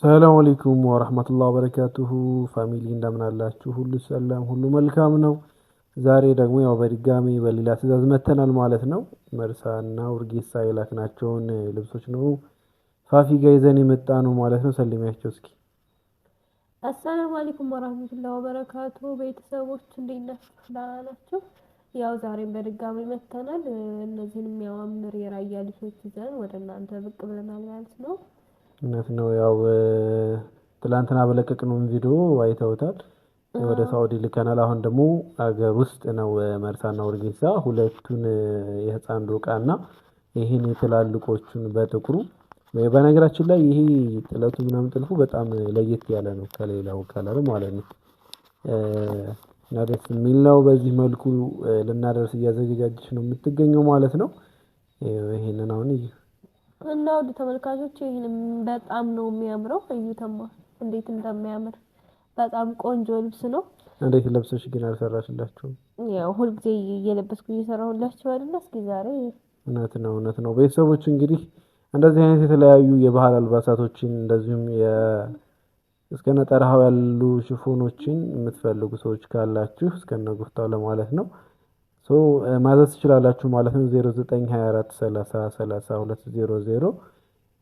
ሰላም አለይኩም ወራህመቱላሂ ወበረካቱሁ family እንደምን አላችሁ? ሁሉ ሰላም፣ ሁሉ መልካም ነው። ዛሬ ደግሞ ያው በድጋሚ በሌላ ትዕዛዝ መተናል ማለት ነው። መርሳና ውርጌሳ የላክናቸውን ልብሶች ነው ፋፊ ጋር ይዘን የመጣ ነው ማለት ነው። ሰልሚያቸው እስኪ። አሰላሙ አለይኩም ወራህመቱላሂ ወበረካቱ ቤተሰቦች እንዴት ናችሁ? ደህና ናችሁ? ያው ዛሬም በድጋሚ መተናል። እነዚህን የሚያማምር የራያ ልብሶች ይዘን ወደ እናንተ ብቅ ብለናል ማለት ነው። እውነት ነው። ያው ትላንትና በለቀቅነውን ቪዲዮ አይተውታል። ወደ ሳኡዲ ልከናል። አሁን ደግሞ አገር ውስጥ ነው መርሳና ውርጌሳ ሁለቱን የህፃን ዶቃና ይህን የትላልቆቹን በጥቁሩ። በነገራችን ላይ ይሄ ጥለቱ ምናምን ጥልፉ በጣም ለየት ያለ ነው ከሌላው color ማለት ነው። እና ደስ የሚል ነው። በዚህ መልኩ ልናደርስ እያዘገጃጀች ነው የምትገኘው ማለት ነው። ይሄንን አሁን እዩ እና ውድ ተመልካቾች ይሄንም በጣም ነው የሚያምረው። እዩተማ እንዴት እንደሚያምር በጣም ቆንጆ ልብስ ነው። እንዴት ለብሰሽ ግን አልሰራሽላችሁም? ያው ሁልጊዜ እየለበስኩ እየሰራሁላችሁ አይደለ? እስኪ ዛሬ እውነት ነው፣ እውነት ነው። ቤተሰቦች እንግዲህ እንደዚህ አይነት የተለያዩ የባህል አልባሳቶችን እንደዚሁም እስከነ ጠረሃው ያሉ ሽፎኖችን የምትፈልጉ ሰዎች ካላችሁ እስከነ ጉፍታው ለማለት ነው so ማዘዝ ትችላላችሁ ማለት ነው። 0924 30 32 00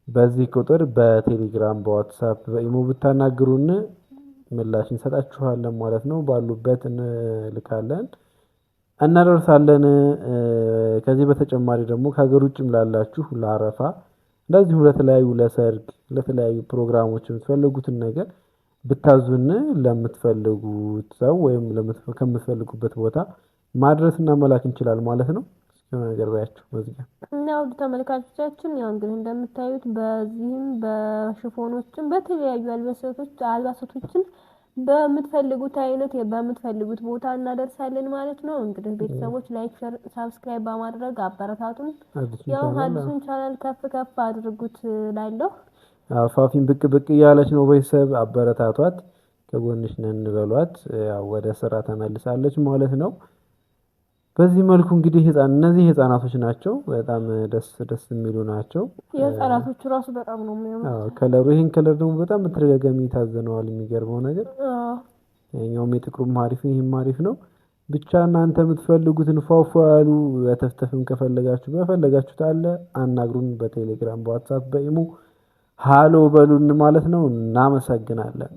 በዚህ ቁጥር በቴሌግራም፣ በዋትሳፕ፣ በኢሞ ብታናግሩን ምላሽ እንሰጣችኋለን ማለት ነው። ባሉበት እንልካለን እናደርሳለን። ከዚህ በተጨማሪ ደግሞ ከሀገር ውጭም ላላችሁ ለአረፋ እንደዚሁም ለተለያዩ ለሰርግ፣ ለተለያዩ ፕሮግራሞች የምትፈልጉትን ነገር ብታዙን ለምትፈልጉት ሰው ወይም ከምትፈልጉበት ቦታ ማድረስና መላክ እንችላለን ማለት ነው። እስኪ የሆነ ነገር ባያችሁ መዝጊያ። እና ውድ ተመልካቾቻችን ያው እንግዲህ እንደምታዩት በዚህም በሽፎኖችም በተለያዩ አልባሳቶችን በምትፈልጉት አይነት በምትፈልጉት ቦታ እናደርሳለን ማለት ነው። እንግዲህ ቤተሰቦች like፣ share፣ subscribe በማድረግ አበረታቱን። ያው አዲሱን ቻናል ከፍ ከፍ አድርጉት እላለሁ። ፋፊን ብቅ ብቅ እያለች ነው። ቤተሰብ አበረታቷት፣ ከጎንሽ ነን በሏት። ያው ወደ ስራ ተመልሳለች ማለት ነው። በዚህ መልኩ እንግዲህ እነዚህ ህፃናቶች ናቸው። በጣም ደስ ደስ የሚሉ ናቸው። የህፃናቶቹ ራሱ በጣም ነው የሚያምሩት። color ኡ ይሄን color ደግሞ በጣም በተደጋጋሚ ታዘነዋል። የሚገርመው ነገር ይሄኛውም የጥቁሩም አሪፍ ነው፣ ይሄም አሪፍ ነው። ብቻ እናንተ የምትፈልጉትን ፏፏ ያሉ በተፍተፍም ከፈለጋችሁ በፈለጋችሁት አለ አናግሩን። በቴሌግራም፣ በዋትሳፕ፣ በኢሞ ሃሎ በሉን ማለት ነው። እናመሰግናለን።